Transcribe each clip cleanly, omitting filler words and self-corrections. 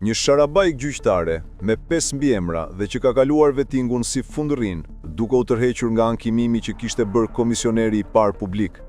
Një sharabajk gjyqtare, me pesë mbiemra dhe që ka kaluar vetingun si fundërrinë, duke u tërhequr nga ankimimi që kishte bërë komisioneri i parë publik.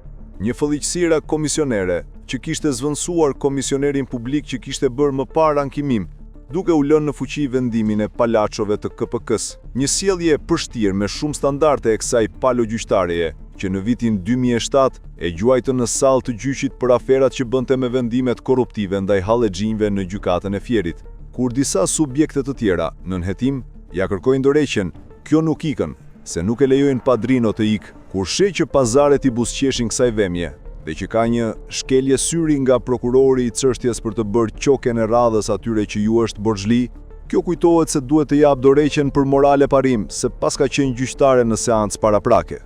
Një fëlliqësira komisionere, që kishte zvendësuar komisionerin publik që kishte bërë më parë ankimim, duke u lënë në fuqi vendimin e palaçove të KPK-së. Një sjellje e pështirë me shumë standarde e kësaj palo gjyqtareje, që në vitin 2007 e gjuajtën në sallë të gjyqit për aferat që bënte me vendimet korruptive ndaj hallexhinjve në Gjykatën e Fierit. Kur disa subjekte të tjera, nën hetim, ia kërkojnë dorëheqjen, kjo nuk ikën, se nuk e lejojnë padrino të ikë. Kur sheh që pazaret i buzëqeshin kësaj vemje, dhe që ka një shkelje syri nga prokurori i çështjes për të bërë qoken e radhës atyre që ju është borxhli, kjo kujtohet se duhet të japë dorëheqjen për moral e parim, se paska qenë gjyqtare në seancë paraprake.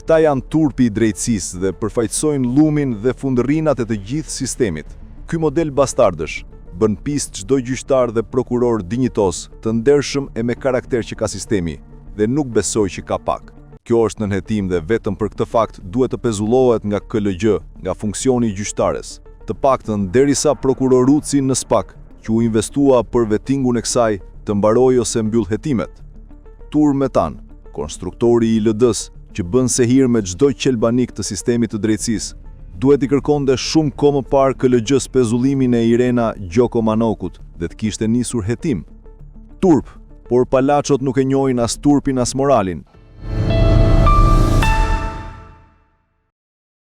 Këta janë turpi i drejtësisë dhe përfaqësojnë llumin dhe fundërrinat e të gjithë sistemit. Ky model bastardësh, bën pis çdo gjyqtar dhe prokuror dinjitoz, të ndershëm e me karakter që ka sistemi, dhe nuk besoj që ka pak. Kjo është nën hetim dhe vetëm për këtë fakt duhet të pezullohet nga KLGJ, nga funksioni i gjyqtares. Të paktën derisa prokuroruci në SPAK, që u investua për vetingun e kësaj, të mbarojë ose mbyllë hetimet. Tur Metan, konstruktori i LD-së, që bën sehir me çdo qelbanik të sistemit të drejtësisë, duhet t'i kërkonte shumë kohë më parë KLGJ-së pezullimin e Irena Gjoko Manokut dhe të kishte nisur hetim. Turp, por palaçot nuk e njohin as turpin as moralin.